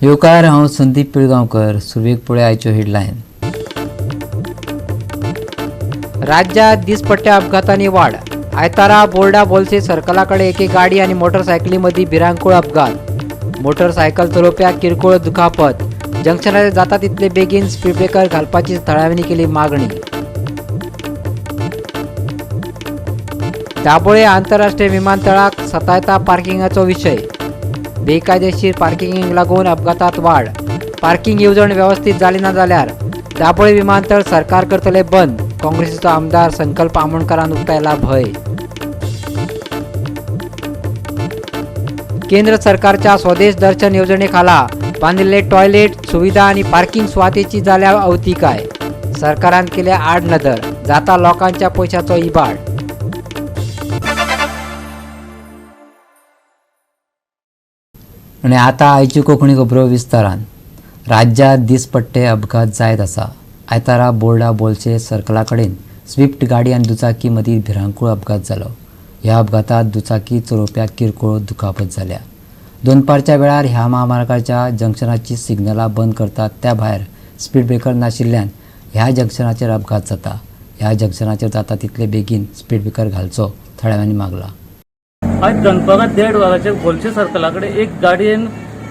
येवकार, हांव संदीप पिळगांवकर. सुरवेक पळय आयच्यो हेडलायन. राज्यात दिसपट्ट्या अपघातांनी वाड. आयतारा बोर्डा बोलसे सर्कला कडेन एके गाडी आनी मोटरसायकली मदीं भिरांकूळ अपघात. मोटरसायकल चलोवप्याक किरकोळ दुखापत. जंक्शनाचेर जाता तितले बेगीन स्पीड ब्रेकर घालपाची थळाव्यांनी केली मागणी. दाबोळे आंतरराष्ट्रीय विमानतळाक सतायता पार्किंगाचो विशय. बेकायदेशीर पार्किंगेक लागून अपघातात वाड. पार्किंग येवजण व्यवस्थित जाली ना जाल्यार दाबोळे विमानतळ सरकार करतले बंद, काँग्रेसीचो आमदार संकल्प आमोणकरान उक्तायला भंय. केंद्र सरकारच्या स्वदेश दर्शन योजनेखाला बांदिल्ले टॉयलेट सुविधा आणि पार्किंग सुवातेची जाल्या अवतिकाय. सरकारान केल्या आडनदर, जाता लोकांच्या पयशाचो इबाड. आनी आतां आयच्यो कोंकणी खबरो विस्तारान. राज्यांत दिसपट्टे अपघात जायत आसा. आयतारा बोर्डा बोलशे सर्कला कडेन स्विफ्ट गाडी आनी दुचाकी मदीं भिरांकूळ अपघात जालो. ह्या अपघातांत दुचाकी चलोवप्याक किरकोळ दुखापत जाल्या. दनपारच्या वेळार ह्या महामार्गाच्या जंक्शनाची सिग्नलां बंद करतात. त्या भायर स्पीड ब्रेकर नाशिल्ल्यान ह्या जंक्शनाचेर अपघात जाता. ह्या जंक्शनाचेर जाता तितले बेगीन स्पीड ब्रेकर घालचो थळाव्यांनी मागला. आज दनपारां देड वरांचेर भोलशे सर्कला कडेन एक गाडयेन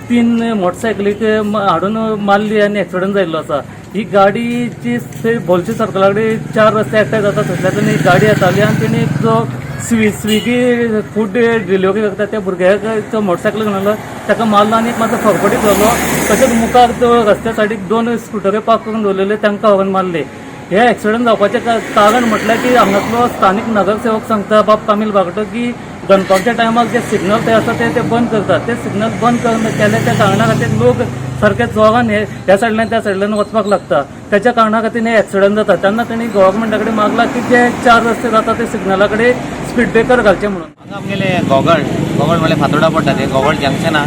तीन मोटरसायकलीक हाडून मारली आनी एक्सिडंट जाल्लो आसा. ही गाडी जी थंय भोलशे सर्कला कडेन चार रस्ते एकठांय जाता थंयसरल्यान एक गाडी येताली आनी तेणी जो स्विगी फूड डिलिव्हरी करता त्या भुरग्याक तो मोटरसायकल घेवन आयलो, ताका मारलो आनी एक मातसो फरफटीत जालो. तशेंच मुखार तो रस्त्या सायडीक दोन स्कुटरी पार्क करून दवरलेले, तांकां व्हरून मारले. हे एक्सिडंट जावपाचें कारण म्हटल्यार की हांगासलो स्थानीक नगरसेवक सांगता बाब कामील बागटो की दनपारच्या टायमार जे सिग्नल ते आसा ते ते बंद करतात. ते सिग्नल बंद केले त्या कारणा खातीर लोक सारके जोरान हे ह्या सायडल्यान त्या सायडल्यान वचपाक लागता. त्याच्या कारणा खातीर हे एक्सिडंट जाता. तेन्ना तेणी गव्हर्मेंटा कडेन मागला की जे चार रस्ते जाता ते सिग्नला कडेन स्पीड ब्रेकर घालचे म्हणून. हांगा आमगेले घोगळ, घोगळ म्हणल्यार फातोर्डा पडटा तें घोगळ जंक्शना.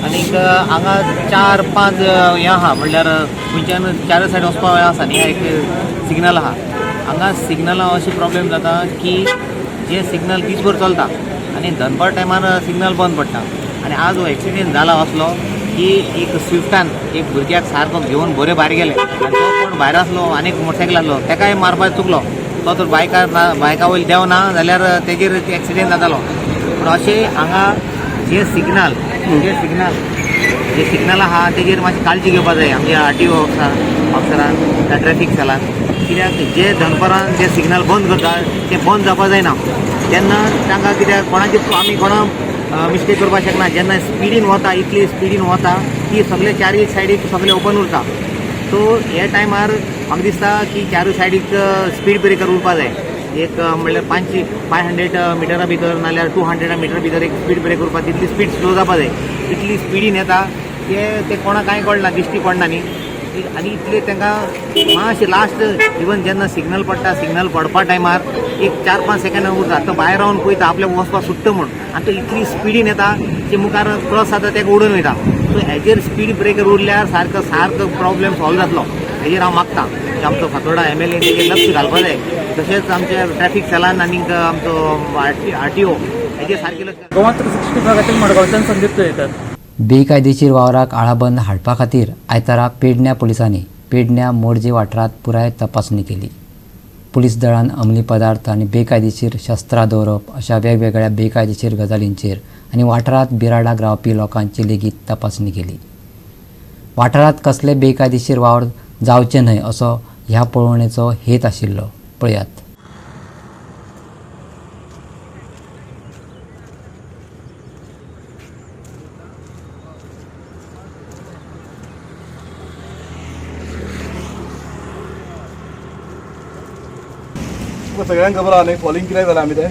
आनीक हांगा चार पांच हें आहा, म्हणल्यार खंयच्यान चार सायड वचपा हें आसा न्ही, एक सिग्नल आहा. हांगा सिग्नला अशी प्रॉब्लेम जाता की जे सिग्नल दीसभर चलता आनी दनपार टायमार सिग्नल बंद पडटा. आनी आज हो एक्सिडेंट जाला असलो की एक स्विफ्टान एक भुरग्याक सारको घेवन बरे भायर गेले आनी तो कोण भायर आसलो आनी एक मोटरसायकल आसलो, ताकाय मारपाक चुकलो. तो तर बायकार ना, बायका वयलो देंवना जाल्यार तेजेर एक्सिडेंट जातालो. पूण अशें हांगा जे सिग्नल आहा तेजेर मातशी काळजी घेवपा जाय आमच्या आरटीओ ऑफिसरान, ट्रॅफिक सेलान. कित्याक जे दनपरान जे सिग्नल बंद करता ते बंद जावपा जायना. तेन्ना तांकां कित्याक कोणाची आमी कोणा मिस्टेक करपाक शकना. जेन्ना स्पिडीन वता, इतली स्पिडीन वता की सगळे चारूय सायडीक सगळे ओपन उरता. सो हे टायमार म्हाका दिसता की चारूय सायडीक स्पीड ब्रेकर उरपा जाय. एक म्हणल्यार 500 मिटरा भितर नाल्यार 200 मिटर भितर एक स्पीड ब्रेक उरपा, तितली स्पीड स्लो जावपा जाय. इतली स्पिडीन येता ते ते कोणाक कांय कळना, दिश्टी पडना न्ही. आनी इतले तांकां मातशें लास्ट इवन जेन्ना सिग्नल पडटा, सिग्नल पडपा टायमार एक 4-5 सेकंड उरता, तो भायर रावन पळयता आपल्याक वचपाक सुट्टा म्हूण, आनी तो इतली स्पिडीन येता की मुखार क्रॉस जाता ताका उडून वयता. सो हेजेर स्पीड ब्रेकर उरल्यार सारको सारको प्रॉब्लेम सॉल्व जातलो. हेजेर हांव मागता की आमचो फातोर्डा एमएलए तेजेर लक्ष घालपा जाय, तशेंच आमचे ट्रॅफिक सेलान आनीक आमचो आरटीओ हेजेर सारकें लक्ष. गोवा 360 भागातील मडगांवच्यान संदीप तुयेकर. बेकायदेशीर वावराक आळाबंद हाडपा खातीर आयतारा पेडण्या पुलिसांनी पेडण्या मोरजे वाठारांत पुराय तपासणी केली. पुलीस दळान अंमली पदार्थ आनी बेकायदेशीर शस्त्रां दवरप अशा वेगवेगळ्या बेकायदेशीर गजालींचेर आनी वाठारांत बिराडाक रावपी लोकांची लेगीत तपासणी केली. वाठारांत कसले बेकायदेशीर वावर जावचे न्हय असो ह्या पळोवणेचो हेत आशिल्लो. पळयात. तुका सगळ्यांक खबर आहा न्ही, फॉलोइंग कित्याक जालें आमी तें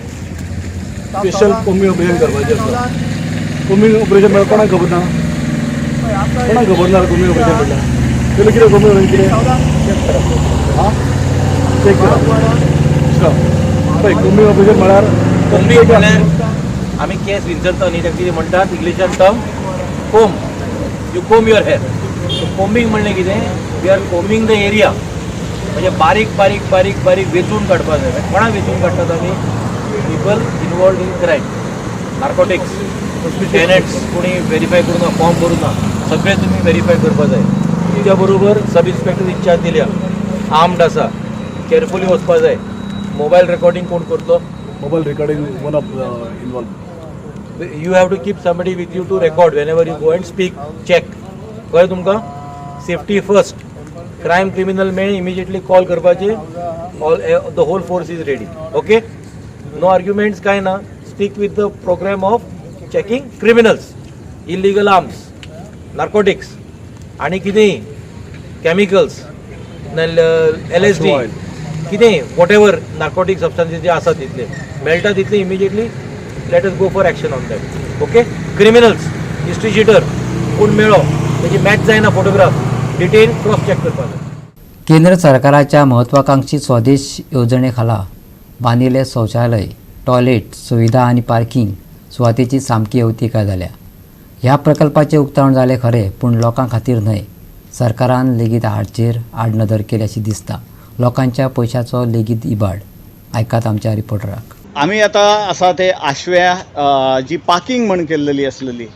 स्पेशल कोम्बिंग ऑपरेशन करपाचें आसता. कोम्बिंग ऑपरेशन म्हळ्यार कोणाक खबर ना? कोणाक खबर ना कोम्बिंग ऑपरेशन म्हणल्यार? पयलीं कितें कोम्बिंग ऑपरेशन कितें? आं, चॅक करा. पळय, कोम्बिंग ऑपरेशन म्हळ्यार कोम्बिंग म्हळ्यार आमी केस विंचरता न्ही, ताका कितें म्हणटात इंग्लिशान term, comb. You comb your hair. So combing म्हणलें कितें? We are combing the area. म्हणजे बारीक बारीक बारीक बारीक वेंचून काडपाक जाय. कोणाक वेंचून काडटात आमी? People involved in crime, narcotics, tenants कोणी व्हेरीफाय करूं ना, फॉर्म भरूं ना. सगळें तुमी वेरीफाय करपा जाय. तुज्या बरोबर सब इन्स्पेक्टर इन्चार्ज दिल्या, आर्म्ड आसा, केअरफुली वचपा जाय. मोबायल रेकॉर्डिंग कोण करतलो? Mobile recording one of involve. You have to keep somebody with you to record whenever you go and speak, check. कळ्ळें तुमकां? Safety first. क्रायम क्रिमिनल मेळ्ळी immediately call करपाची. All the whole force is ready. Okay, no arguments काय ना. Stick with the program of checking criminals, illegal arms, narcotics आणि कितेंय chemicals, LSD, कितेंय what ever narcotic substances जे आसा तितले मेळटा तितले immediately let us go for action on that. Okay, criminals, history sheeter कोण मेळ्ळो तेजी मॅच जायना फोटोग्राफ, डिटेन, क्रॉस चॅक करपाक जाय. केंद्र सरकाराच्या महत्वाकांक्षी स्वदेश येवजणे खाला बांदिल्ले शौचालय, टॉयलेट सुविधा आनी पार्किंग सुवातेची सामकी अवतिकाय जाल्या. ह्या प्रकल्पाचें उक्तावण जालें खरें, पूण लोकां खातीर न्हय. सरकारान लेगीत हाचेर आडनदर केली अशी दिसता. लोकांच्या पयशाचो लेगीत इबाड. आयकात आमच्या रिपोर्टराक. आमी आतां आसा ते आशव्या जी पार्किंग म्हण केल्लेली आसलेली.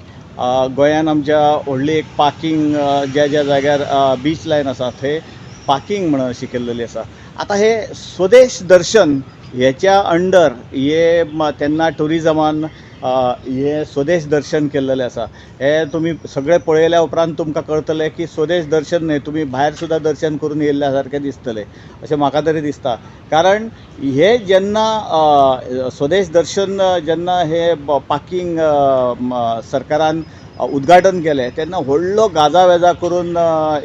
गोंयान आमच्या व्हडली एक पार्किंग ज्या ज्या जाग्यार बीच लायन आसा थंय पार्किंग म्हणून अशी केल्लेली आसा. आतां हे स्वदेश दर्शन हेच्या अंडर हे तेन्ना ट्युरिजमान हे स्वदेश दर्शन केल्लेलें आसा. हे तुमी सगळें पळयल्या उपरांत तुमकां कळटलें की स्वदेश दर्शन न्हय, तुमी भायर सुद्दां दर्शन करून येयल्ल्या सारकें दिसतलें अशें म्हाका तरी दिसता. कारण हे जेन्ना स्वदेश दर्शन जेन्ना हे पार्किंग सरकारान उद्घाटन केलें तेन्ना व्हडलो गाजा वेजा करून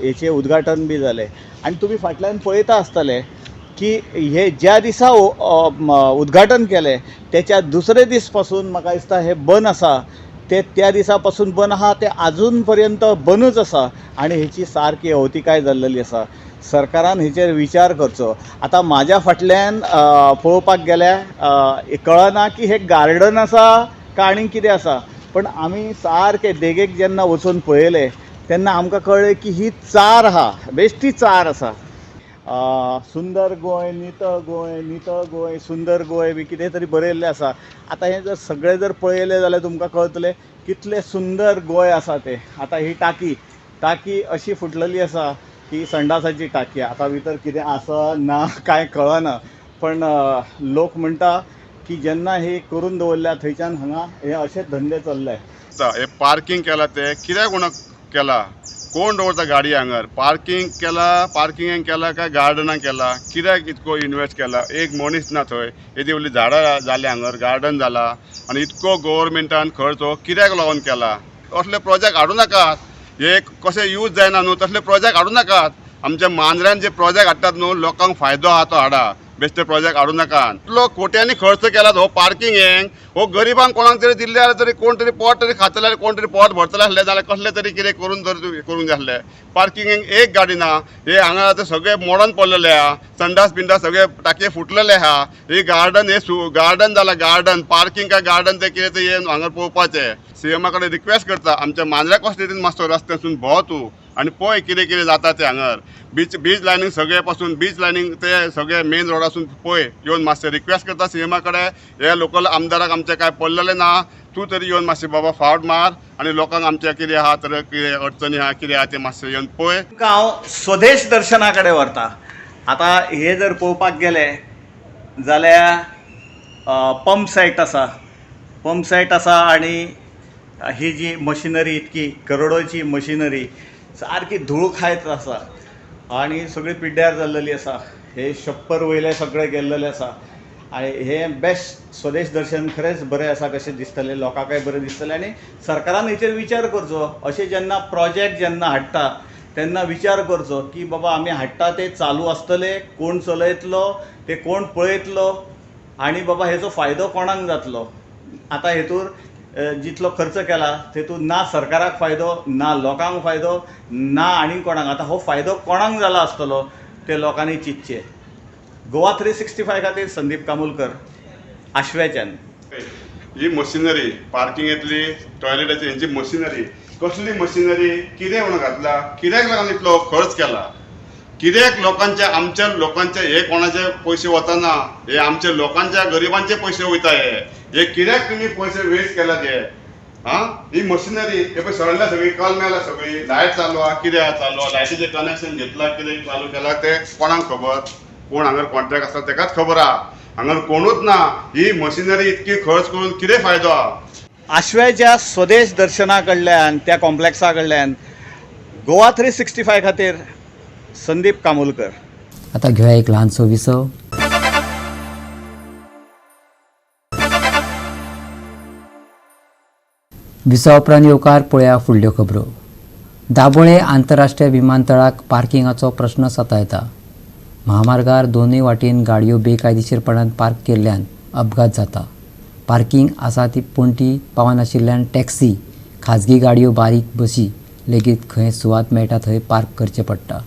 हेचें उद्घाटन बी जालें. आनी तुमी फाटल्यान पळयता आसतले की हे ज्या दिसा उद्घाटन केलें त्याच्या दुसरे दीस पासून म्हाका दिसता हे बंद आसा. ते त्या दिसा पासून बंद आहा, ते आजून पर्यंत बंदूच आसा आनी हेची सारकी अवतिकाय जाल्लेली आसा. सरकारान हेचेर विचार करचो. आतां म्हाज्या फाटल्यान पळोवपाक गेल्यार कळना की हें गार्डन आसा काय आनी कितें आसा, पण आमी सारके देगेक जेन्ना वचून पळयलें तेन्ना आमकां कळ्ळें की ही चार आहा, बेश्टी चार आसा. सुंदर गोंय, नितळ गोंय, नितळ गोंय, सुंदर गोंय बी कितें तरी बरयल्लें आसा. आतां हें जर सगळें जर पळयलें जाल्यार तुमकां कळटलें कितलें सुंदर गोंय आसा तें. आतां ही टाकी टाकी अशी फुटलेली आसा की संडासाची टाकी. आतां भितर कितें आसा ना कांय कळना, पण लोक म्हणटा की जेन्ना हे करून दवरल्या थंयच्यान हांगा हे अशे धंदे चल्ले. हे पार्किंग केला ते कित्याक म्हणून केला? कोण दवरता गाडी हांगर? पार्किंग केला, पार्किंगान केला काय गार्डनान केला? कित्याक इतको इनवेस्ट केला? एक मनीस ना थंय. येदी व्हडली झाडां जाली हांगर, गार्डन जाला आनी इतको गोवोरमेंटान खर्च हो कित्याक लागून केला? असले प्रोजेक्ट हाडूं नाकात. हे कशें यूज जायना न्हू तसले प्रोजेक्ट हाडूं नाकात. आमच्या मांद्र्यान जे प्रोजेक्ट हाडटात न्हू लोकांक फायदो आहा तो हाडा, बेश्टे प्रोजेक्ट हाडूं नाका. इतलो कोट्यांनी खर्च केला हो पार्किंग हेंक, हो गरिबांक कोणाक तरी दिल्ले जाल्यार तरी कोण तरी पोट तरी खातले जाल्यार कोण तरी पोट भरतले आसले जाल्यार कसले तरी कितें करून तरी करूंक जाय आसले. पार्किंगेक एक गाडी ना. हे हांगा आतां सगळे मोडोन पडलेले आहा, संडास बिंडास सगळे टाकये फुटलेले आहा. ही गार्डन हे गार्डन जाला, गार्डन पार्किंग काय गार्डन तें कितें तें येवन हांगा पळोवपाचें. सीएमा कडेन रिक्वेस्ट करता, आमच्या मांद्र्या कॉन्स्टिट्युएन्सीन मातसो रस्त्यासून भोंव तूं आनी पळय कितें कितें जाता तें हांगर. बीच बीच लायनींग सगळे पासून बीच लायनींग ते सगळे मेन रोडासून पळय येवन मातशें रिक्वेस्ट करता सीएमा कडेन. हे लोकल आमदाराक आमचें कांय पडलेलें ना, तूं तरी येवन मातशें बाबा फावट मार आनी लोकांक आमचें कितें आहा तर कितें अडचणी आहा कितें आहा तें मातशें येवन पळय. तुमकां हांव स्वदेश दर्शना कडेन व्हरता. आतां हे जर पळोवपाक गेले जाल्यार पंप सायट आसा, पंप सायट आसा आनी ही जी मशिनरी इतकी करोडोची मशिनरी सारकी धूळ खायत आसा आनी सगळी पिड्ड्यार जाल्लेली आसा. हे शप्पर वयले सगळे गेल्लेले आसा आनी हे बेस्ट स्वदेश दर्शन खरेंच बरें आसा कशें दिसतलें, लोकांकय बरें दिसतलें. आनी सरकारान हेचेर विचार करचो. अशें जेन्ना प्रोजेक्ट जेन्ना हाडटा तेन्ना विचार करचो की बाबा आमी हाडटा ते चालू आसतले, कोण चलयतलो ते, कोण पळयतलो आनी बाबा हेचो फायदो कोणाक जातलो. आतां हेतूर जितलो खर्च केला तेतून ना सरकाराक फायदो, ना लोकांक फायदो, ना आनी कोणाक. आतां हो फायदो कोणाक जाला आसतलो ते लोकांनी चिंतचें. गोवा 365 खातीर संदीप कामुलकर, आशव्याच्यान. ही मशिनरी पार्किंगेंतली, टॉयलेटाची, हेंची मशिनरी कसली मशिनरी कितें म्हणून घातला? कित्याक लागून इतलो खर्च केला? कित्याक लोकांच्या आमच्या लोकांचे हे कोणाचे पयशे वचना, हे आमच्या लोकांच्या गरिबांचे पयशे वयता. हे हे कित्याक तुमी पयशे वेस्ट केला ते? आं ही मशिनरी हे पळय सडल्या सगळी, कलमेला सगळी, लायट चालू आहा, कितें आहा चालू आहा, लायटीचें कनेक्शन घेतलां, कितें चालू केलां तें कोणाक खबर, कोण हांगर कॉन्ट्रॅक्ट आसा तेकाच खबर आहा, हांगर कोणूच ना. ही मशिनरी इतकी खर्च करून कितें फायदो आहा? आश्व्याच्या स्वदेश दर्शना कडल्यान, त्या कॉम्प्लेक्सा कडल्यान गोवा 365 खातीर संदीप कामोलकर. आतां घेवया एक ल्हानसो विसव. विसवा उपरांत येवकार पळया फुडल्यो खबरो. दाबोळे आंतरराष्ट्रीय विमानतळाक पार्किंगाचो प्रश्न सतायता. महामार्गार दोनूय वाटेन गाडयो बेकायदेशीरपणान पार्क केल्ल्यान अपघात जाता. पार्किंग आसा ती पूण ती पावनाशिल्ल्यान टॅक्सी, खाजगी गाडयो, बारीक बसी लेगीत खंय सुवात मेळटा थंय पार्क करचें पडटा.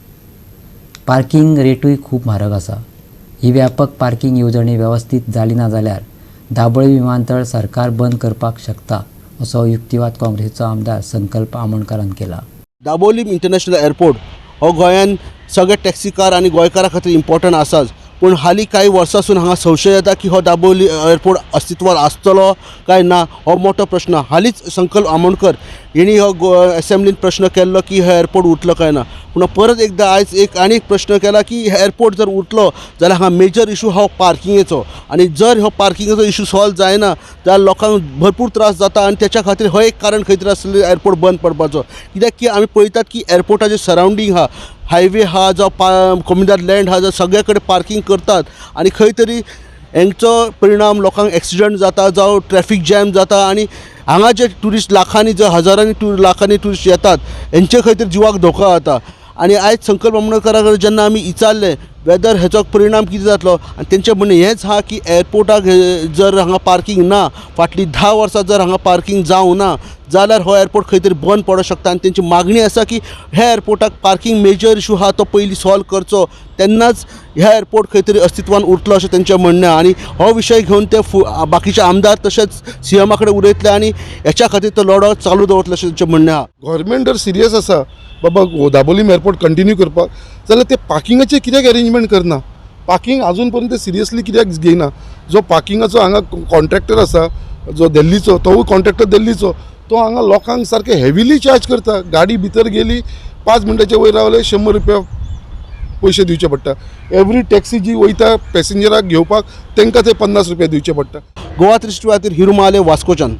पार्किंग रेटूय खूब म्हारग आसा. ही व्यापक पार्किंग येवजणी वेवस्थीत जाली ना जाल्यार दाबोळे विमानतळ सरकार बंद करपाक शकता असो युक्तिवाद काँग्रेसीचो आमदार संकल्प आमोणकारान केला. दाबोलीम इंटरनॅशनल एअरपोर्ट हो गोंयान सगळे टॅक्सीकार आनी गोंयकारां खातीर इम्पॉर्टंट आसाच, पूण हालीं कांय वर्सां हांगा संशय येता की हो दाबोली एअरपोर्ट अस्तित्वात आसतलो काय ना हो मोठो प्रश्न. हालींच संकल्प आमोणकर हेणी हो एसेंब्लीन प्रश्न केल्लो की हो एअरपोर्ट उरतलो काय ना, पूण परत एकदां आयज एक आनी एक प्रश्न केला की एअरपोर्ट जर उरतलो जाल्यार हांगा मेजर इशू हो पार्किंगेचो, आनी जर हो पार्किंगेचो इशू सॉल्व जायना जाल्यार लोकांक भरपूर त्रास जाता आनी तेच्या खातीर हो एक कारण खंय तरी आसलें एअरपोर्ट बंद पडपाचो. कित्याक की आमी पळयतात की एअरपोर्टाचे सरावंडींग आहा, हायवे आहा, जावं कोमुनिदाद लँड आहा, जावं सगळे कडेन पार्किंग करतात आनी खंय तरी हेंचो परिणाम लोकांक एक्सिडंट जाता जावं ट्रॅफीक जॅम जाता आनी हांगा जे ट्युरिस्ट लाखांनी जे हजारांनी लाखांनी ट्युरिस्ट येतात हेंचे खंय तरी जिवाक धोको जाता. आनी आयज संकल्प आमोणकारा कडेन जेन्ना आमी विचारलें वेदर हेचो परिणाम कितें जातलो आनी तेंचें म्हणणें हेंच आहा की एअरपोर्टाक जर हांगा पार्किंग ना, फाटलीं 10 वर्सां जर हांगा पार्किंग जावं ना जाल्यार हो एअरपोर्ट खंय तरी बंद पडोंक शकता. आनी तेंची मागणी आसा की ह्या एअरपोर्टाक पार्किंग मेजर इशू आहा तो पयलीं सॉल्व करचो, तेन्नाच ह्या एअरपोर्ट खंय तरी अस्तित्वान उरतलो अशें तेंचें म्हणणें. आनी हो विशय घेवन ते बाकीचे आमदार तशेंच सीएमा कडेन उलयतले आनी हेच्या खातीर तो लढो चालू दवरतले अशें तेंचें म्हणणें आहा. गव्हर्मेंट जर सिरियस आसा बाबा दाबोलीम एअरपोर्ट कंटिन्यू करपाक जाल्यार ते पार्किंगाचें कित्याक अरेंजमेंट करना, पार्किंग आजून पर्यंत सिरियसली कित्याक घेयना. जो पार्किंगाचो हांगा कॉन्ट्रॅक्टर आसा जो दिल्लीचो, तोवूय कॉन्ट्रॅक्टर दिल्लीचो, तो हांगा लोकांक सारकें हेविली चार्ज करता. गाडी भितर गेली 5 मिनटाचे वयर रावले 100 रुपया पयशे दिवचे पडटा. एवरी टॅक्सी जी वयता पॅसेंजराक घेवपाक तांकां ते 50 रुपया दिवचे पडटा. गोवा 365 खातीर हिरू महाले, वास्कोच्यान.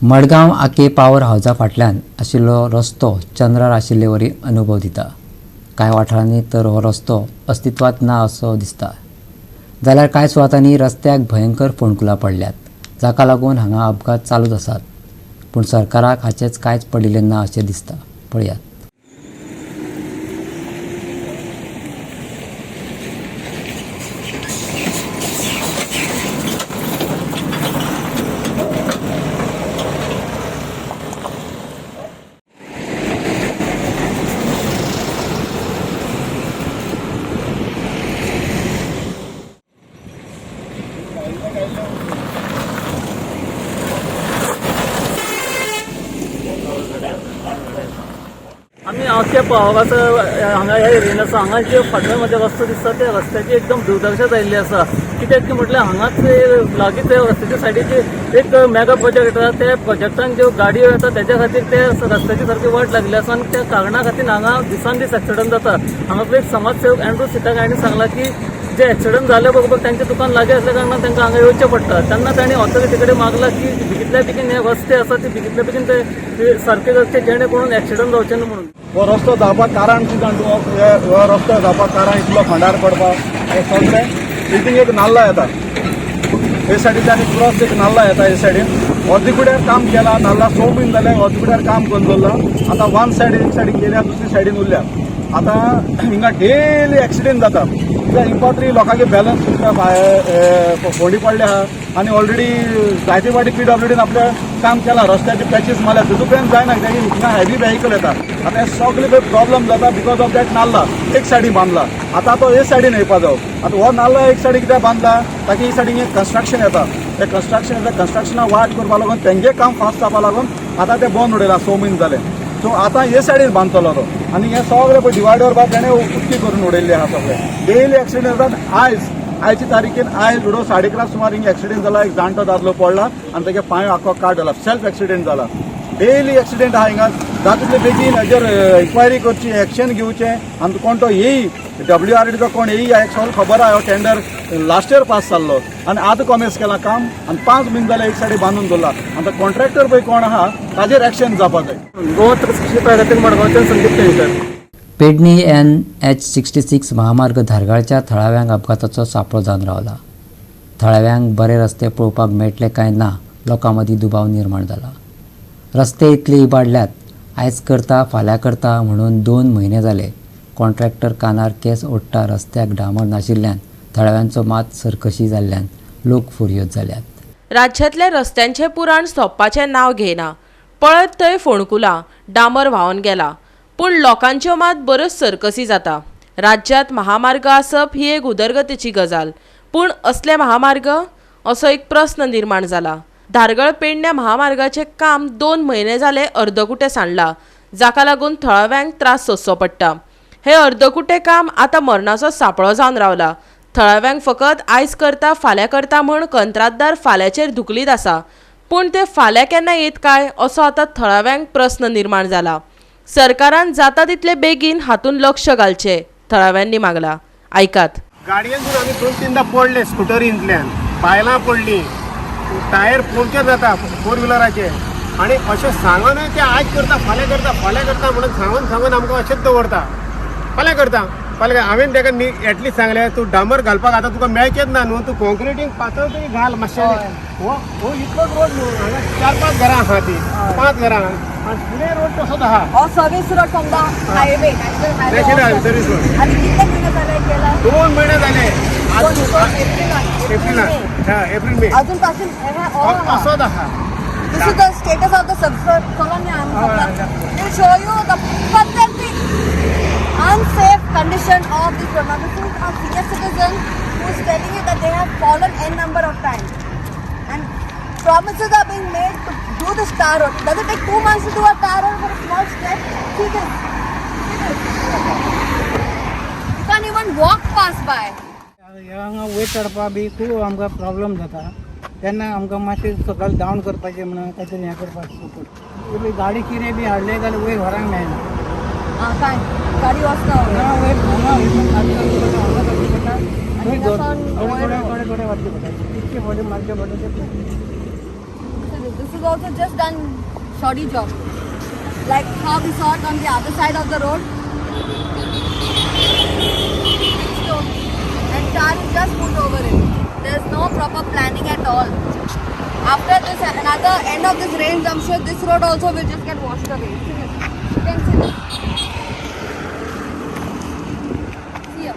मडगांव आके पावर हावजा फाटल्यान आशिल्लो रस्तो चंद्रार आशिल्ले वरी अनुभव दिता. कांय वाठारांनी तर हो रस्तो अस्तित्वांत ना असो दिसता, जाल्यार कांय सुवातांनी रस्त्याक भयंकर फोंडकुलां पडल्यात, जाका लागून हांगा अपघात चालूच आसात. पूण सरकाराक हाचेंच कांयच पडिल्लें ना अशें दिसता. पळयात. आमी आख्या पावसाचो हांगा ह्या एरियेन आसा, हांगा जे फाटल्यान म्हजे रस्तो दिसता त्या रस्त्याची एकदम दुर्दशा जाल्ली आसा. कित्याक की म्हटल्यार हांगाच लागींच रस्त्याच्या सायडीक एक मेगा प्रोजेक्ट आसा, त्या प्रोजेक्टान ज्यो गाडयो येता तेच्या खातीर ते रस्त्याची सारकी वाट लागली आसा आनी त्या कारणा खातीर हांगा दिसान दीस एक्सिडंट जाता. हांगासर एक समाजसेवक एंड्रू सिताक हांणी सांगलां की जे एक्सिडंट जाले बरोबर तांचें दुकान लागीं आसल्या कारणान तांकां हांगा येवचें पडटा. तेन्ना तांणी ऑथॉरिटी कडेन मागलां की बेगितल्या बेगीन हे रस्ते आसा ते बेगितल्या बेगीन ते सारके करचे जेणे करून एक्सिडंट जावचे न्हू म्हणून. हो रस्तो जावपाक कारण कितें जाण तूं, हो रस्तो जावपाक कारण इतलो खंडार पडपाक हे सगळें बिल्डींग एक नाल्ला येता हे सायडीच्यान एक क्रॉस एक नाल्ला येता हे सायडीन अर्दकुड्यार काम केलां, नाल्ला 6 म्हयने जाले अर्दकुड्यार काम करून दवरलां. आतां वन सायड एक सायडीन गेल्या, दुसरी सायडीन उरल्या. आतां हिंगा डेली एक्सिडेंट जाता कित्याक इम्पात्री लोकांचे बॅलन्स सुद्दां फोंडी पडले आहा आनी ऑलरेडी जायते फावटी पीडब्ल्यूडीन आपलें काम केलां, रस्त्याचे पॅचीस मारल्या, तितूंतल्यान पर्यंत जायना कित्याक हिंगा हेवी व्हेकल येता. आतां हे सगळे पळय प्रॉब्लम जाता because of that नाल्ला एक सायडीन बांदला, आतां तो हे सायडीन येवपा जावो. आतां हो नाल्ला एक सायडीन कित्याक बांदला, ताकी ही सायडीन एक कन्स्ट्रक्शन येता, ते कन्स्ट्रक्शन येता, कन्स्ट्रक्शना वाट करपा लागून तेंगे काम फास्ट जावपा लागून आतां ते बंद उडयला 6 म्हयने जाले. सो आतां हे सायडीन बांदतलो तो आनी हे सगळे पळय डिवायडर बा तेणें उक्ती करून उडयल्ली आहा. सगळे डेली एक्सिडंट जातात. आयचे तारखेन आयज उडो 11:30 सुमार हिंगा एक्सिडेंट जाला, एक जाणटो दादलो पडला आनी तेगे पांय आख्खो काट जाला, सेल्फ एक्सिडेंट जाला. डेली एक्सिडेंट आहा हिंगा. जाता तितले बेगीन हाजेर इन्क्वायरी करची, एक्शन घेवचें. आनी कोण तो येई WRDचो कोण येई एक सगळें खबर आहा. हो टेंडर लास्ट इयर पास जाल्लो आनी आतां कॉमेस केला काम आनी 5 म्हयने जाले एक सायडी बांदून दवरला. आनी कॉन्ट्रॅक्टर पळय कोण आहा ताजेर एक्शन जावपाक जाय. गोवा 365 खातीर मडगांवच्यान संदीप केणकर. पेडणी NH 66 महामार्ग धारगाळच्या थळाव्यांक अपघाताचो सांपळो जावन रावला. थळाव्यांक बरे रस्ते पळोवपाक मेळटले काय ना लोकां मदीं दुबाव निर्माण जाला. रस्ते इतले इबाडल्यात, आयज करता फाल्यां करता म्हणून 2 म्हयने जाले. कॉन्ट्रॅक्टर कानार केंस ओडटा. रस्त्याक डांबर नाशिल्ल्यान थळाव्यांचो मात सरकशी जाल्ल्यान लोक फुरयोज जाल्यात. राज्यांतल्या रस्त्यांचें पुराण सोंपपाचें नांव घेयना. पळयत थंय फोंडकुलां, डांबर व्हांवन गेला, पूण लोकांच्यो मात बऱ्योच सर्कसी जाता. राज्यांत महामार्ग आसप ही एक उदरगतीची गजाल, पूण असले महामार्ग असो एक प्रस्न निर्माण जाला. धारगळ पेडण्या महामार्गाचें काम 2 म्हयने जाले अर्दकुटें सांडलां, जाका लागून थळाव्यांक त्रास सोंसचो पडटा. हें अर्दकुटें काम आतां मरणाचो सांपळो जावन रावला. थळाव्यांक फकत आयज करता फाल्यां करता म्हूण कंत्राटदार फाल्यांचेर धुकलीत आसा, पूण ते फाल्यां केन्ना येत काय असो आतां थळाव्यांक प्रस्न निर्माण जाला. सरकारान जाता तितले बेगीन हातून लक्ष घालचें थळाव्यांनी मागला. आयकात. गाडयेन आमी 2-3 पडले स्कुटरींतल्यान, बायलां पडलीं, टायर पंक्चर जाता 4 व्हिलराचे. आनी अशें सांगूनय ते आयज करता फाल्यां करता फाल्यां करता म्हणून सांगून सांगून आमकां अशेंच दवरता. फाल्यां करता फाल्यां. हांवें ताका एटलिस्ट सांगलें तूं डांबर घालपाक आतां तुका मेळचेंच ना न्हू, तूं कॉन्क्रिटींग पातळ तरी घाल मातशें. हो इतलोच रोड न्हू, हांगा 4-5 घरां आहा ती, 5 घरां आनी फुडें रोड तसोच आहा. हो service road from the highway, national highway service road. आनी कितले म्हयने जाले केला? 2 म्हयने जाले. एप्रिलान, एप्रील मे अजून पासून असोच आहा. This is the status of the subcolony. Will show you the pathetic unsafe condition of this road. Now this is a senior citizen who is telling you that they have fallen n number of times and promises are being made to do this tar road. Does it take 2 months to do a tar road for a small stretch? See this. See this. You can't even walk past by. हांगा वयर चडपा बी खूब आमकां problem जाता. तेन्ना आमकां मातशें सकयल down करपाचें म्हणून कांय तरी हें करपाचें. गाडी कितें बी हाडलें जाल्यार वयर व्हरांक मेळना. काय गाडी वचना वयर हांगा हांगा करचें पडटा, थोडे थोडे थोडे वचचें पडटा, इतके फावटी मारचें पडटा. This is also just done shoddy job, like how we saw it on the other side of the road. Stone and tar is just put over it. There is no proper planning at all. After this, another end of this rains, I'm sure this road also will just get washed away. See this? You can see this. See here.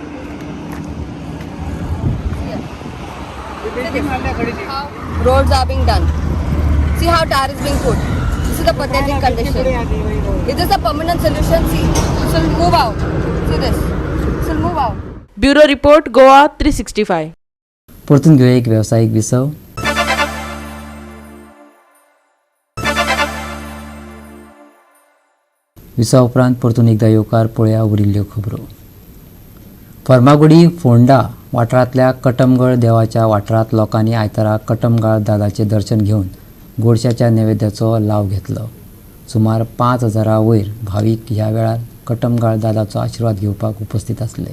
See here. See this? How roads are being done. See how tar is being put. This is a pathetic condition. Is this a permanent solution? See, this will move out. See this. This will move out. Bureau report, Goa 365. परतून घेवया एक वेवसायीक विसव. विसवा उपरांत परतून एकदा येवकार पळया उरिल्ल्यो खबरो. फर्मागुडी फोंडा वाठारांतल्या कटमगळ देवाच्या वाठारांत लोकांनी आयतारा कटमगाळ दादाचें दर्शन घेवन गोडशाच्या नैवेद्याचो लाव घेतलो. सुमार 5000 वयर भावीक ह्या वेळार कटमगाळ दादाचो आशिर्वाद घेवपाक उपस्थित आसले.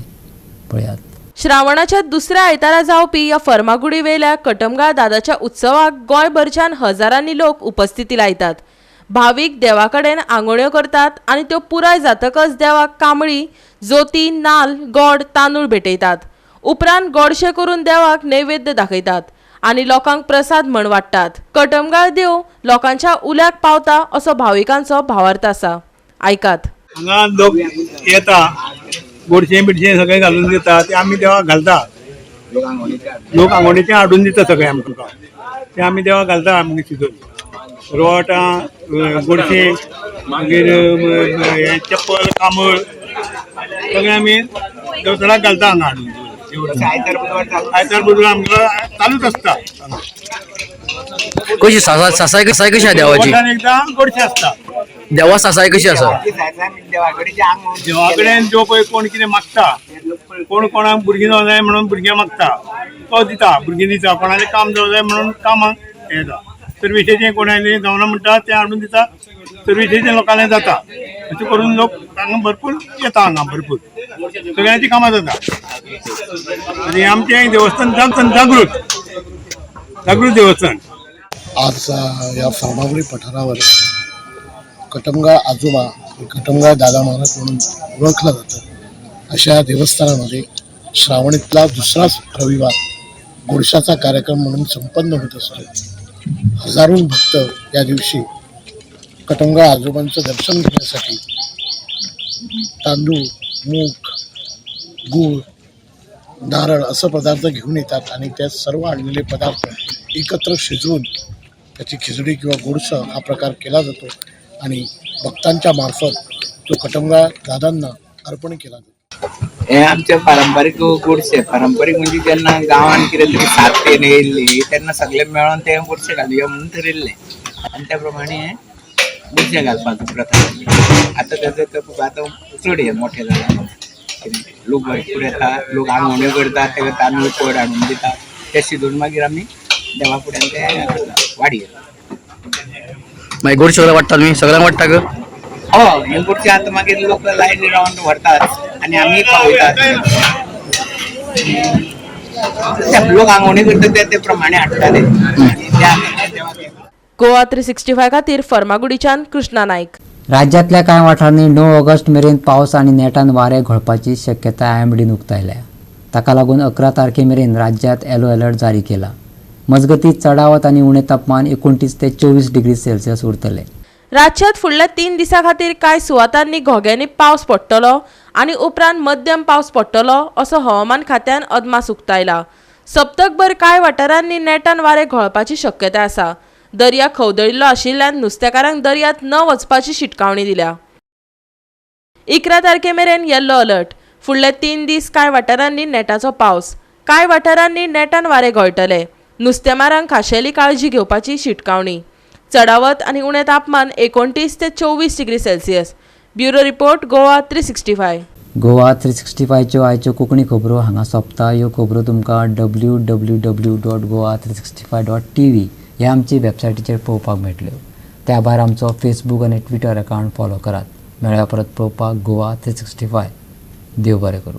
पळयात. श्रावणाच्या दुसऱ्या आयतारा जावपी ह्या फर्मागुडी वेल्या कटमगाळ दादाच्या उत्सवाक गोंयभरच्यान हजारांनी लोक उपस्थिती लायतात. भावीक देवा कडेन आंगोळ्यो करतात आनी त्यो पुराय जातकच देवाक कांबळी, जोती, नाल, गोड, तांदूळ भेटयतात. उपरांत गोडशें करून देवाक नैवेद्य दाखयतात आनी लोकांक प्रसाद म्हण वाडटात. कटमगाळ देव लोकांच्या उल्याक पावता असो भाविकांचो भावार्थ आसा. आयकात. हांगा लोक येता, गोडशें बिडशें सगळें घालून दिता, ते आमी देवाक घालता. लोक आंगोणीचें हाडून दिता सगळें आमकां, ते आमी देवाक घालता. आमकां शिजोवन रोटां, गोडशें, मागीर हें चप्पल, कांबळ सगळें आमी देवसराक घालता हांगा हाडून. आयतार बुधवार आमकां चालूच आसता. कशी सासाय कशी आसा देवाची? एकदां गोडशें आसता. देवा सासाय कशी आसा? देवा कडेन जो पळय कोण कितें मागता, कोण कोणाक भुरगीं जावं जाय म्हणून भुरग्यां मागता तो दिता, भुरगीं दिता. कोणालें काम जावं जाय म्हणून कामाक येता. सर्विसेचें कोणालें जावना म्हणटा तें हाडून दिता. सर्विसेचे लोकांले जाता. अशें करून लोक हांगा भरपूर येता, हांगा भरपूर सगळ्यांची कामां जाता. आनी आमचें देवस्थान जागृत जागृत देवस्थान. आज या फर्मागुडी पठारावर कटमगाळ आजोबा, कटमगाळ दादा महाराज म्हणून ओळखलं जातं अशा देवस्थानामध्ये श्रावणीतला दुसराच रविवार गोडशाचा कार्यक्रम म्हणून संपन्न होत असतो. हजारो भक्त या दिवशी कटमगाळ आजोबांचं दर्शन घेण्यासाठी तांदूळ, मूग, गूळ, नारळ असं पदार्थ घेऊन येतात आणि त्या सर्व आणलेले पदार्थ एकत्र शिजवून त्याची खिचडी किंवा गोडसं हा प्रकार केला जातो आणि भक्तांच्या मार्फत तो कटमगाळ दादांना अर्पण केला जातो. हे आमचे पारंपारीक गोडशे. पारंपारीक म्हणजे जेन्ना गांवान कितें तरी सात तेन येयल्ली तेन्ना सगळे मेळोन ते गोडशे घालुया म्हणून थरयल्लें आनी त्या प्रमाणे गोडशे घालपाचो प्रथा जाली. आतां तेजो आतां चड हे मोठें जालां, लोक भरपूर येता, लोक आंगवण्यो करतात, तेका तांदूळ कोड हाडून दिता, ते शिजोवन मागीर आमी देवा फुड्यान ते करता वाडी. मागीर गोडशे सगळ्यांक वाडटा तुमी? सगळ्यांक वाडटा ग? हय, हे गोडशे आतां मागीर लोक लायनी रावन व्हरतात आनी आमी पावयतात. लोक आंगवणी करता ते प्रमाणे हाडटा ते. गोवा 365 खातीर फर्मागुडीच्यान कृष्णा नायक. राज्यांतल्या कांय वाठारांनी 9 ऑगस्ट मेरेन पावस आनी नेटान वारें घोळपाची शक्यताय आयएमडीन उक्तायल्या. ताका लागून 11 तारखे मेरेन राज्यांत येलो अलर्ट जारी केला. मजगतीं चडावत आनी उणें तापमान 29 ते 24 डिग्री सेल्सियस उरतलें. राज्यांत फुडल्या 3 दिसां खातीर कांय सुवातांनी घोग्यांनी पावस पडटलो आनी उपरांत मध्यम पावस पडटलो असो हवामान खात्यान अदमास उक्तायला. सप्तकभर कांय वाठारांनी नेटान वारें घोळपाची शक्यताय आसा. दर्या खवदळिल्लो आशिल्ल्यान नुस्तेकारांक दर्यांत न वचपाची शिटकावणी दिल्या. 11 तारखे मेरेन येल्लो अलर्ट. फुडले 3 दीस कांय वाठारांनी नेटाचो पावस, कांय वाठारांनी नेटान वारें घोळटले. नुस्तेमारांक खाशेली काळजी घेवपाची शिटकावणी. चडावत आनी उणें तापमान 29 ते 24 degree Celsius. Bureau report, Goa 365. Goa 365च्यो आयच्यो कोंकणी खबरो हांगा सोंपता. ह्यो खबरो तुमकां www.goa365.tv ह्या आमची वेबसायटीचेर पळोवपाक मेळटल्यो. त्या भायर आमचो फेसबूक आनी ट्विटर अकावंट फॉलो करात. मेळ्या परत पळोवपाक गोवा 365. देव बरें करूं.